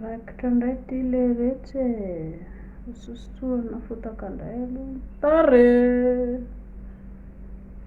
Raikitra indray ity leiretsy e, hososorana fotaka indray aloha ny tarehy.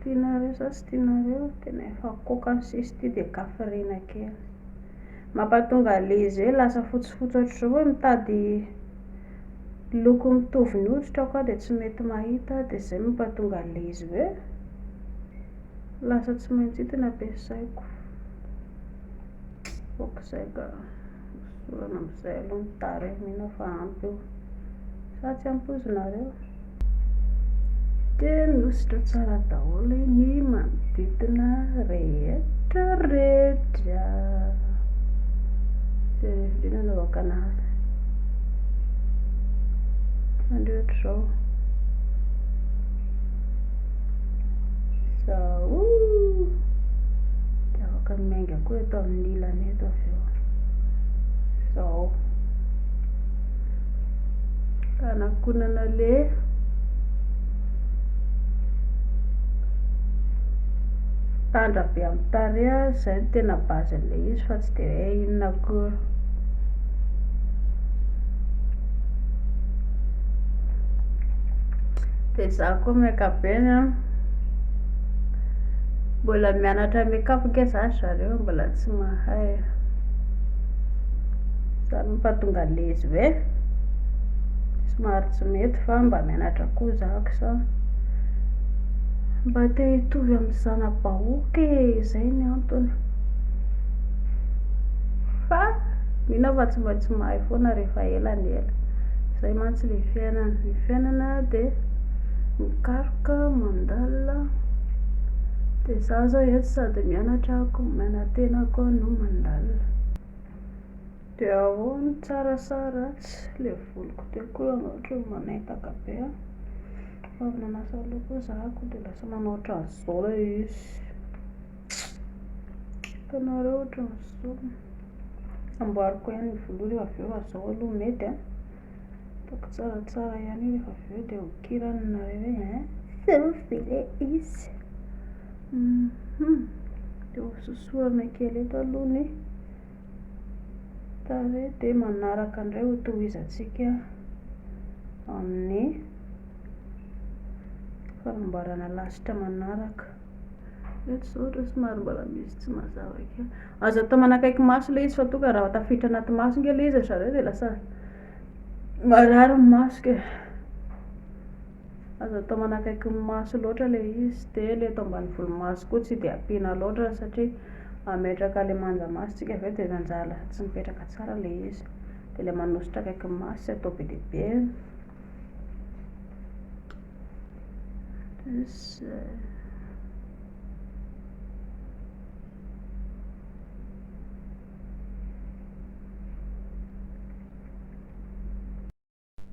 Tianareo sa tsy tianareo? Tena efa koaka ny sisa ity dia kafirina kely. Mampatonga an'ilay izy hoe lasa fotsifotsy ohatr'izao hoe mitady loko mitovy ny hoditrako aho dia tsy mety mahita aho dia izay no mampatonga an'ilay izy hoe lasa tsy maintsy ito no ampiasaiko. Aok'izay ka. Hosorana amin'izay aloha ny tarehy, mino aho fa ampy io. Sa tsy ampy hozy nareo? Dia mihosotra tsara daholo ny manodidina rehetra rehetra. Jereo indrindra nanaovako anazy. Andreo ohatr'izao. Zao. Dia afaka miainga koa eto amin'ny ilany eto avy eo. Zao. Fanakonana le tandra be amin'ny tarehy a, izay no tena base an'ilay izy fa tsy dia hoe inona akory. Dia izaho koa amin'ny ankapobeny an, mbola mianatra make-up ange za ry zareo mbola tsy mahay. Izany mampatonga an'ilay izy hoe somary tsy mety fa mba mianatra koa za sa mba te hitovy amin'ny zana-bahoaka e, izay ny antony. Fa mino aho fa tsy maintsy mahay foana rehefa ela ny ela. Izay mantsy ilay fiainana. Ny fiainana dia mikaroka, mandalina. Dia izaho izao eto sady mianatra ako, manantena koa no mandalina. Dia ahoana, tsara sa ratsy? Ilay voloko teo koa ohatran'ny manentaka be an. Efa avy nanasa loha koa za ko dia lasa manao ohatran'izao ilay izy. Hitanareo ohatran'izao. Amboariko ihany ny volo io rehefa avy eo fa izao aloha mety an. Ataoko tsaratsara ihany io rehefa avy eo dia ho kiranonareo hoe hein, zao ve ilay izy. Dia hososorana kely eto aloha ny tarehy dia manaraka indray ho tohizantsika amin'ny fanamboarana lasitra manaraka. Eto izao ohatra somary mbola misy tsy mazava kely. Aza atao manakaiky maso ilay izy fa tonga raha tafiditra anaty maso ange ilay izy ry zareo dia lasa marary ny maso ka. Aza atao manakaiky ny maso loatra ilay izy dia ilay eto ambany volomaso koa tsy dia ampiana loatra satria hametraka ilay manja maso tsika avy eo dia manjary lasa tsy mipetraka tsara ilay izy. Dia ilay manosotra akaiky ny maso tsy atao be dia be. Dia izay.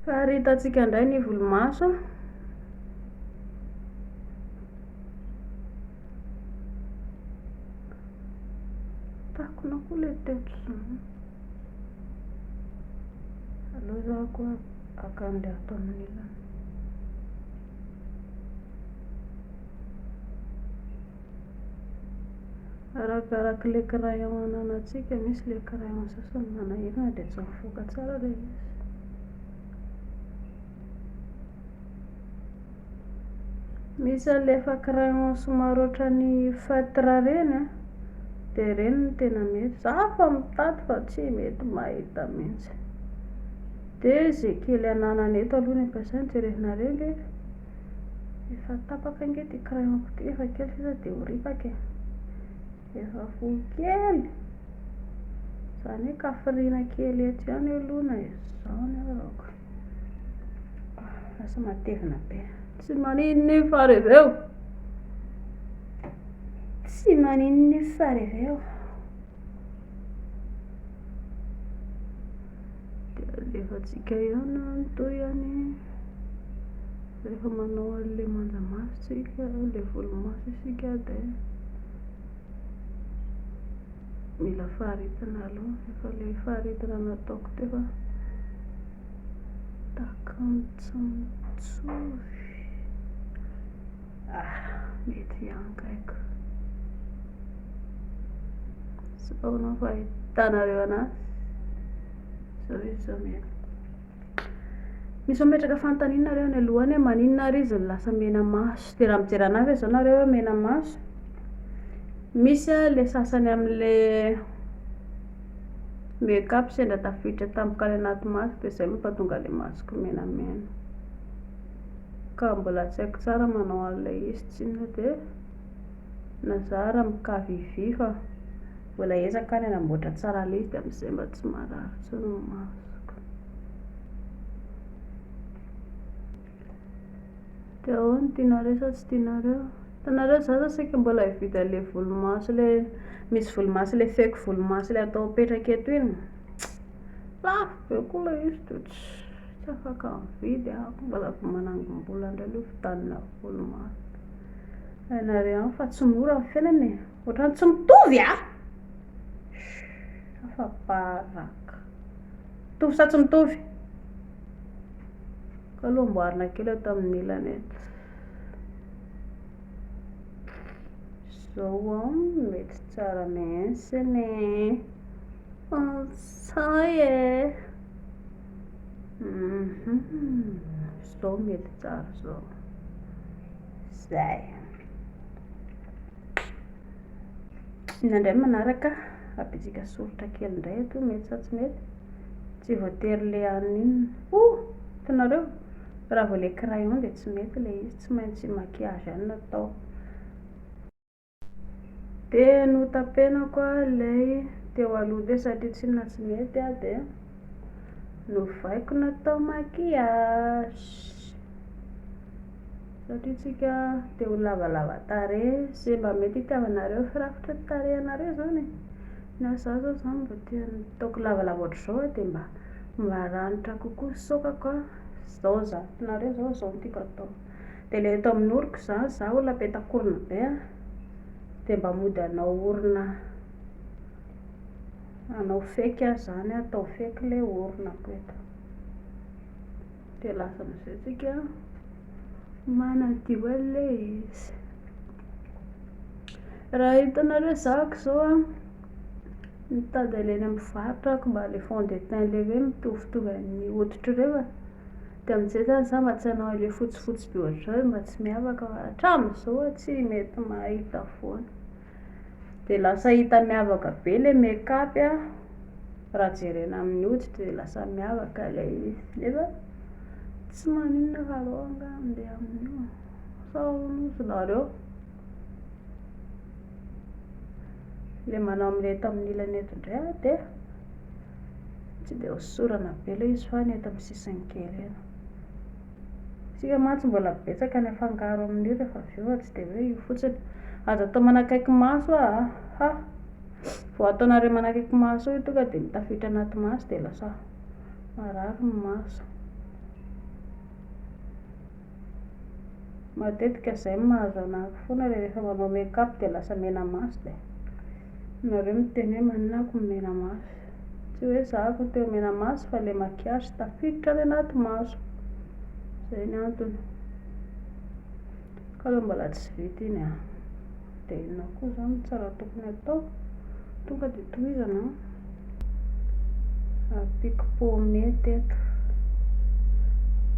Faritantsika indray ny volomaso. Takona koa ilay teto izany. Aleo za koa haka an'ilay ato amin'ny ilany. Arakarak'ilay crayon ananantsika, misy ilay crayon sasany manahirana dia tsy mivoaka tsara ilay izy. Misy an'ilay efa crayon somary ohatran'ny feutre ireny an, dia ireny no tena mety. Za efa mitady fa tsy mety mahita mihitsy. Dia izay kely ananana eto aloha no ampiasaina, jerevinareo ange. Efa tapaka ange ity crayon-ko ity, efa kely sisa dia ho ripaka e. Efa fohy kely. Izany hoe kafirina kely eto ihany aloha na izany arako. Lasa matevina be. Tsy maninona io fa reveo. Tsy maninona io fa reveo. Dia alefantsika ihany ny tohiny. Rehefa manao an'ilay manja maso tsika, ilay volomaso isika dia mila faritana aloha. Efa ilay faritana nataoko teo fa takany tsy mitovy. Ah, mety ihany kaiko. Sao no fahitanareo anazy. Zao izy zao mena. Misy mametraka fanontaniana nareo any aloha any hoe maninona ary izy no lasa mena maso. Dia raha mijery anah ve zao nareo hoe mena maso? Misy ilay sasany amin'ilay make up sendra tafiditra tampoka any anaty maso dia izay mampatonga an'ilay masoko menamena. Ka mbola tsy haiko tsara manao an'ilay izy tsinona dia na za ary mikavivy fa mbola hiezaka aho ny hanamboatra tsara an'ilay izy dia amin'izay mba tsy marary intsony ny masoko. Dia ahoana, tianareo sa tsy tianareo? Hitanareo za zao saika mbola hividy an'ilay volomaso ilay misy volomaso ilay fake volomaso ilay atao mipetraka eto iny. Lafo be koa ilay izy dia tsy afaka mividy aho. Mbola vao manangom-bola indray aloha hividianana volomaso. Hainareo ihany fa tsy mora ny fiainana e. Ohatran'ny tsy mitovy a! Afa-baraka. Mitovy sa tsy mitovy? Ka aloha amboarina kely eto amin'ny ilany eto. Zao an, mety tsara mihitsy ny Zay e. Zao mety tsara zao. Zay. Inona indray ny manaraka? Ampitsika soritra kely indray eto, mety sa tsy mety? Tsy voatery le anona inona. Oh! Hitanareo? Raha vao le crayon dia tsy mety ilay izy, tsy maintsy maquillage ihany no atao. Dia notapenako ilay teo aloha teo satria tsinona tsy mety dia novaiko natao maquillage. Satria tsika te ho lavalava tarehy sy mba mety hitiavanareo firafitry ny tarehinareo izany e. Ny ahy izaho izao izany mba te ataoko lavalava ohatr'izao dia mba maranitra kokoa ny saokako a. Izao izany, hitanareo izao, izao no tiako atao. Dia ilay eto amin'ny oroko izany, izaho olona petak'orona be a, dia mba mody hanao orona, hanao fake aho izany, atao fake ilay oronako eto. Dia lasa amin'izay tsika manadio an'ilay izy. Raha hitanareo zahako izao an, mitady an'ilay eny amin'ny mpivarotra aho mba ilay fond de teint ilay hoe mitovitovy amin'ny hoditra ireo e. Dia amin'izay izany izaho mba tsy hanao an'ilay fotsifotsy be ohatr'izao mba tsy miavaka fa hatramin'izao aho tsy mety mahita foana. Dia lasa hita miavaka be ilay make up an, raha jerena amin'ny hoditra dia lasa miavaka ilay izy nefa tsy maninona fa aleo angaha handeha amin'io e, sa ahoana hozy nareo? Ilay manao amin'ilay eto amin'ny ilany eto indray aho dia tsy dia hosorana be ilay izy fa ny eto amin'ny sisiny kely eto. Isika mantsy mbola betsaka ny afangaro amin'io rehefa avy eo fa tsy dia hoe io fotsiny. Aza atao manakaiky maso hoa a! Vao ataonareo manakaiky maso io tonga dia tafiditra anaty maso dia lasa marary ny maso. Matetika izay no mahazo anah foana rehefa manao make up dia lasa mena maso dia nareo miteny hoe maninona aho no mena maso. Tsy hoe za no te ho mena maso fa ilay maquillage tafiditra any anaty maso. Izay ny antony. Ka aloha mbola tsy vita iny an. Dia inona koa izany no tsara tokony atao? Tonga dia tohizana an. Ampiako pomety eto.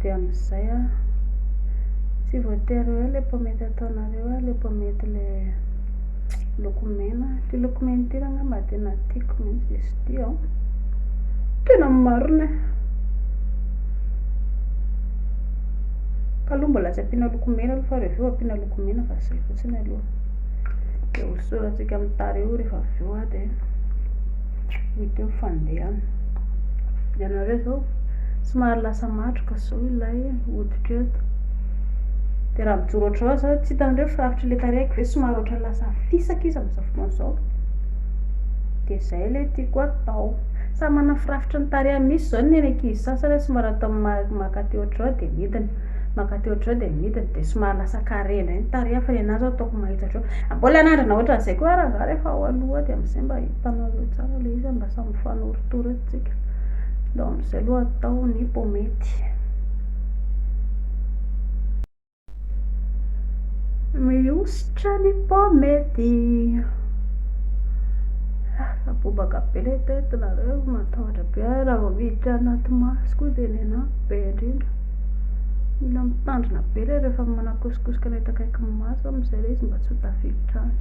Dia amin'izay an, tsy voatery hoe ilay pomety ataonareo hoe ilay pomety ilay loko mena. Ity loko mena ity angamba tena tiako mihitsy izy ity an. Tena marina e. Ka aloha mbola tsy ampiana loko mena aloha fa rehefa avy eo ampiana loko mena fa izay fotsiny aloha. Dia hosorantsika amin'ny tarehy io rehefa avy eo dia ho hita eo ny fandehany. Ianareo izao somary lasa matroka izao ilay hoditra eto. Dia raha mijoro ohatr'izao aho izao, tsy hitanareo firafitr'ilay tarehiko ve somary ohatran'ny lasa fisaka izy amin'izao fotoana izao. Dia izay ilay tiako atao. Samy manana ny firafitry ny tarehiny misy izao ny ankizy sasany somary atao maka aty ohatr'izao dia midina, maka aty ohatr'izao dia midina, dia somary lasa carré indray ny tarehiny fa ny anahy izao ataoko mahitsy ohatr'izao. Mbola hanandrana ohatran'izay koa ary angaha rehefa ao aloha ao dia amin'izay mba hitanareo tsara ilay izy mba samy mifanorotoro eto tsika. Ndao amin'izay aloha atao ny pomety. Mihosotra ny pomety. Lasa bobaka be ilay teto nareo, matahotra be. be ary raha vao miditra anaty maso koa dia ny anà be indrindra. Mila mitandrina be ilay rehefa manakosokosoka ny eto akaikin'ny maso amin'izay ilay izy mba tsy ho tafiditra any.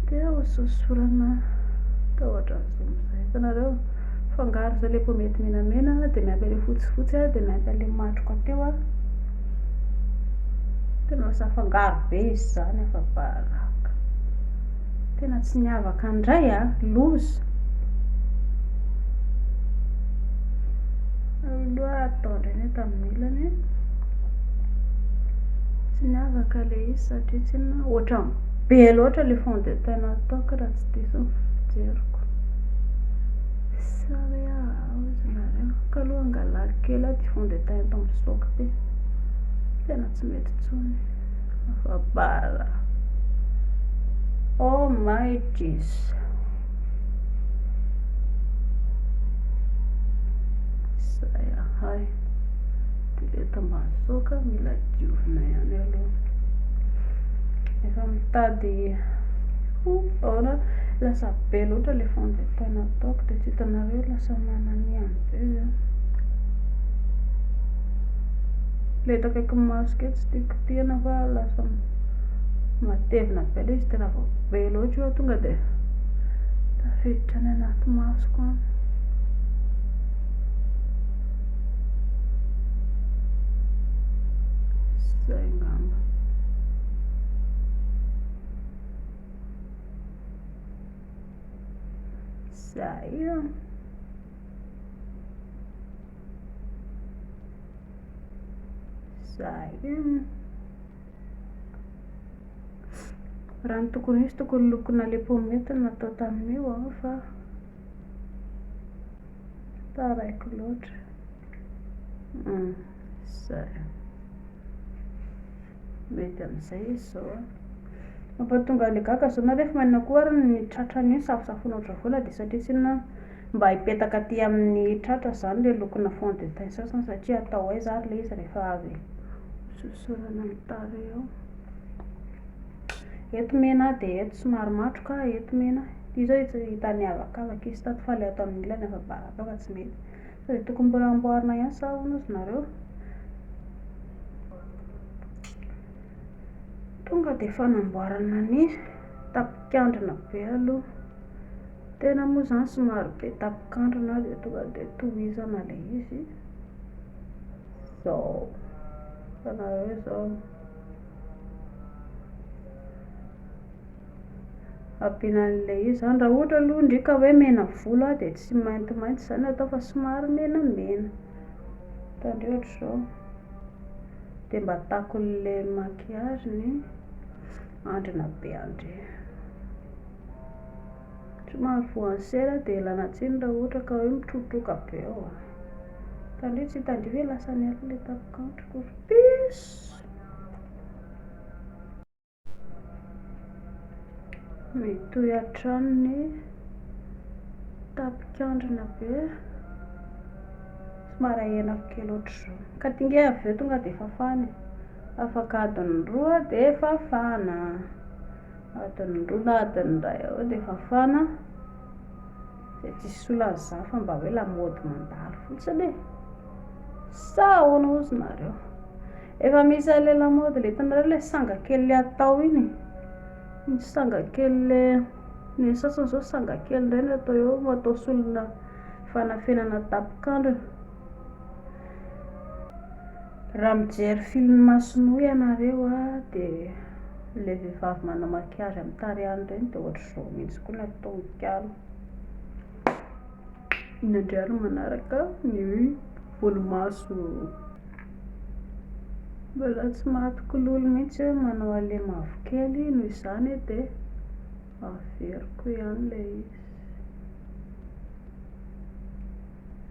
Dia hososorana atao ohatran'izao amin'izay. Hitanareo? Afangaro izao ilay pomety menamena dia miampy an'ilay fotsifotsy dia miampy an'ilay matroka teo. Tena lasa afangaro be izy izany afa-baraka. Tena tsy niavaka indray a! Loza! Aloha atao indray ny eto amin'ny ilany. Tsy niavaka ilay izy satria tsy inona, ohatran'ny be loatra ilay fond de teint nataoko raha tsy diso ny fijeriko. Sa hoe ahoana nareo? Ka aloha angalako kely aho ity fond de teint eto amin'ny saoko ity. Tena tsy mety intsony. Afa-bala. Oh my Jesus. Zay ahay. Dia ilay eto ambany saoka mila diovina ihany aloha. Efa mitady ahoana lasa be loatra ilay fond de teint nataoko dia tsy hitanareo lasa mananihany be ve. Ilay eto akaikin'ny masoko eto tsy tiako kitihina fa lasa matevina be ilay izy dia raha vao be loatra io tonga dia tafiditra any anaty masoko any. Izay angamba. Izay an. Zay. Raha ny tokony ho izy tokony lokona le pommette no natao tamin'io an fa taraiky loatra. Zay. Mety amin'izay izy izao an. Mampatonga an'ilay gaga izao nareo fa maninona koa ary ny tratran'io safosafoina ohatran'ny vola dia satria tsinona mba hipetaka aty amin'ny tratra izany ilay lokona fond de teint sasany satria atao aiza ary ilay izy rehefa avy hososorana amin'ny tarehy eo. Eto mena dia eto somary matroka, eto mena. Ity izao hita niavakavaka izy tato fa ilay ato amin'ny ilany afa-baraka fa tsy mety. Sao dia tokony mbola amboarina ihany sa ahoana ozy nareo? Tonga dia fanamboarana ny tapikandrina be aloha. Tena moa izany somary be tapikandrina dia tonga dia tohizana ilay izy. Izao. Hitanareo izao. Ampiana an'ilay izy izany. Raha ohatra aloha ndry ka hoe mena volo dia tsy maintimainty izany no atao fa somary menamena. Hitanareo ohatr'izao. Dia mba takon'ilay maquillage ny andrina be andre. Somary voan'ny sera dia ialana tsiny raha ohatra ka hoe mitrotroka be ao an. Tandremo tsy tandrify hoe lasa niala ilay tapokandriko ry piso. Mitohy hatrany ny tapikandrina be. Somary ahenako kely ohatr'izao. Ka ity nge avy eo tonga dia fafana e. Afaka adiny roa dia fafana. Adiny roa na adiny iray eo dia fafana. Dia tsisy olana izany fa mba hoe lamaody mandalo fotsiny e. Sa ahoana hozy nareo? Efa misy an'ilay lamaody ilay hitanareo ilay sanga kely ilay atao iny e. Ny sanga kely ilay, ny an'ny sasany izao sanga kely indray no atao eo, atao solona fanafenana tapokandrina. Raha mijery film sinoa ianareo dia ilay vehivavy manao maquillage amin'ny tarehiny ireny dia ohatr'izao mihitsy koa ny ataony kalo. Inona indray ary manaraka ny volomaso. Mbola tsy matoky lolo mihitsy hoe manao an'ilay mavokely noho izany dia averiko ihany ilay izy.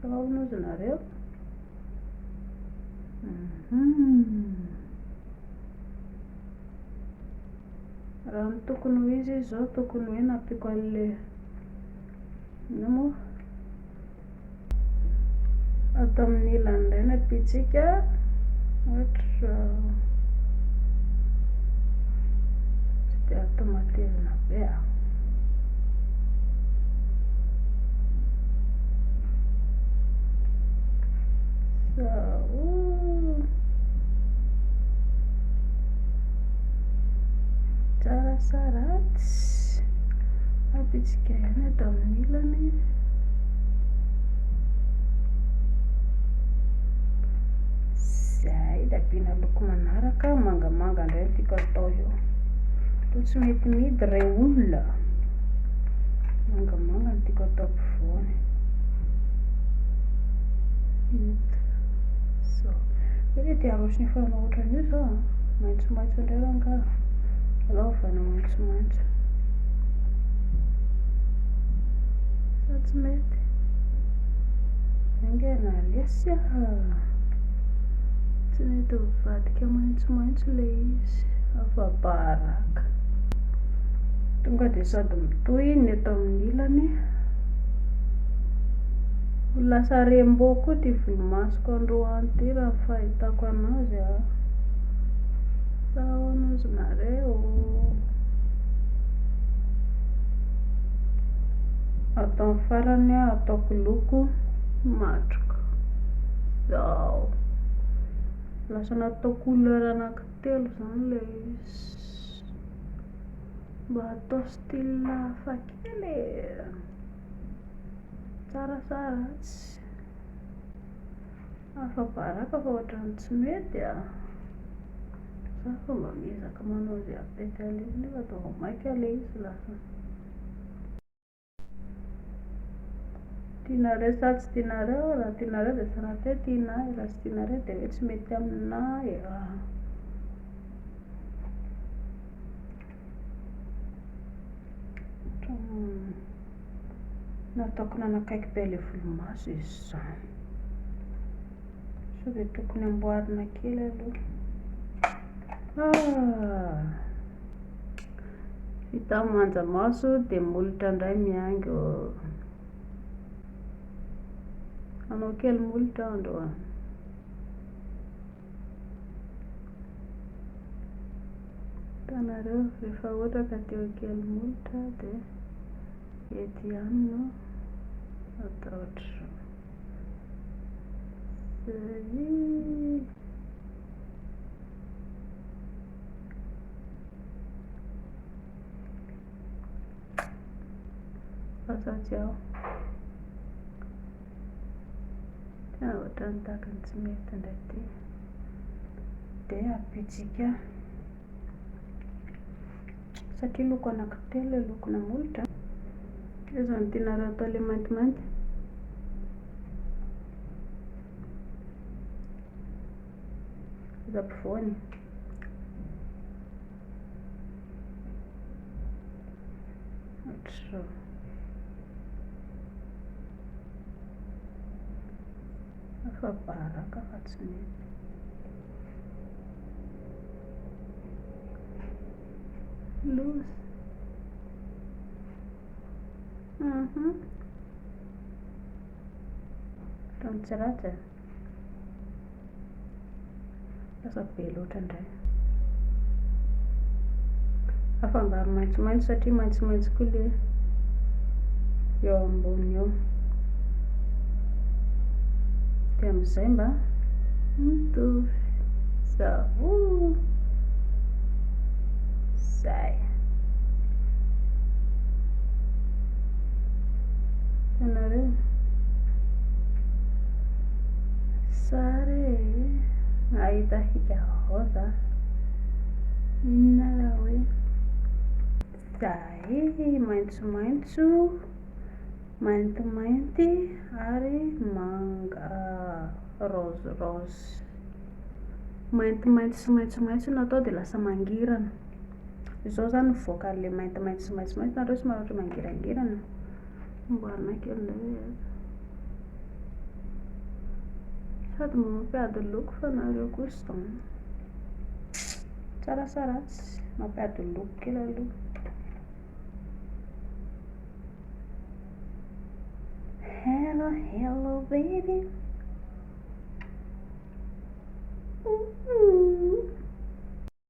Sao ahoana ozy nareo? Raha ny tokony ho izy izao tokony hoe nampiako an'ilay inona moa? Ato amin'ny ilany indray no ampiantsika ohatr'izao. Tsy dia atao matevina be a. Zao. Tsara sa ratsy? Apitsika ihany eto amin'ny ilany. Zay, dia ampiana loko manaraka, mangamanga indray no tiako atao eo. Toa tsy mety mihidy re olona. Mangamanga no tiako atao ampovoany. Hita. Zao. Ve dia te haroso ny efa nanao ohatran'io izao an? Maitsomaitso indray rangaha. Alao ovaina maitsomaitso. Sa tsy mety? Haingana lesy a! Tsy mety mivadika maitsomaitso ilay izy. Afa-baraka. Tonga dia sady mitohy ny eto amin'ny ilany. Ho lasa rainbow koa ity volomasoko androany ity raha ny fahitako anazy a. Sa ahoana ozy nareo? Atao ny farany ataoko loko matroka. Zao. Lasa natao couleur anankitelo izany ilay izy. Mba atao style hafa kely e. Tsara sa ratsy? Afa-baraka fa ohatran'ny tsy mety a! Za fa mba miezaka manao izay hampety an'ilay izy nefa dia vao maika ilay izy lasa. Tianareo sa tsy tianareo? Raha tianareo dia soraty hoe tianay, raha tsy tianareo dia hoe tsy mety aminay. Nataoko nanakaiky be ilay volomaso izy izany. Sao dia tokony amboarina kely aloha. Ah! Vita manja maso dia molotra indray mihaingo. Hanao kely molotra aho androany. Hitanareo, rehefa ohatra ka te ho kely molotra dia eto ihany no atao ohatr'izao. Zay. Lasa tsy ao. Tena ohatran'ny tahaka ny tsy mety indray ity. Dia ampitsika satria loko anankitelo ilay lokona molotra. Aiza no tianareo atao ilay maintimainty? Aiza ampovoany? Ohatr'izao. Afa-baraka fa tsy mety. Loza. Mhm. Ataony tsy ratsy e. Lasa be loatra indray. Afangaro maitsomaitso satria maitsomaitso koa ilay eo ambony eo. Dia amin'izay mba mitovy. Zao. Zay. Hitanareo? Sary e! Nahita hika vaovao za. Inona raha hoe? Zay, maitsomaitso, maintimainty ary manga rose rose. Maintimainty sy maitsomaitso no atao dia lasa mangirana. Izao izany mivoaka an'ilay maintimainty sy maitsomaitso nareo somary ohatra mangirangirana. Amboarina kely indray ilay izy. Sady mba mampiady loko fa nareo kosa izany. Tsara sa ratsy? Mampiady loko kely aloha. Hello, hello baby.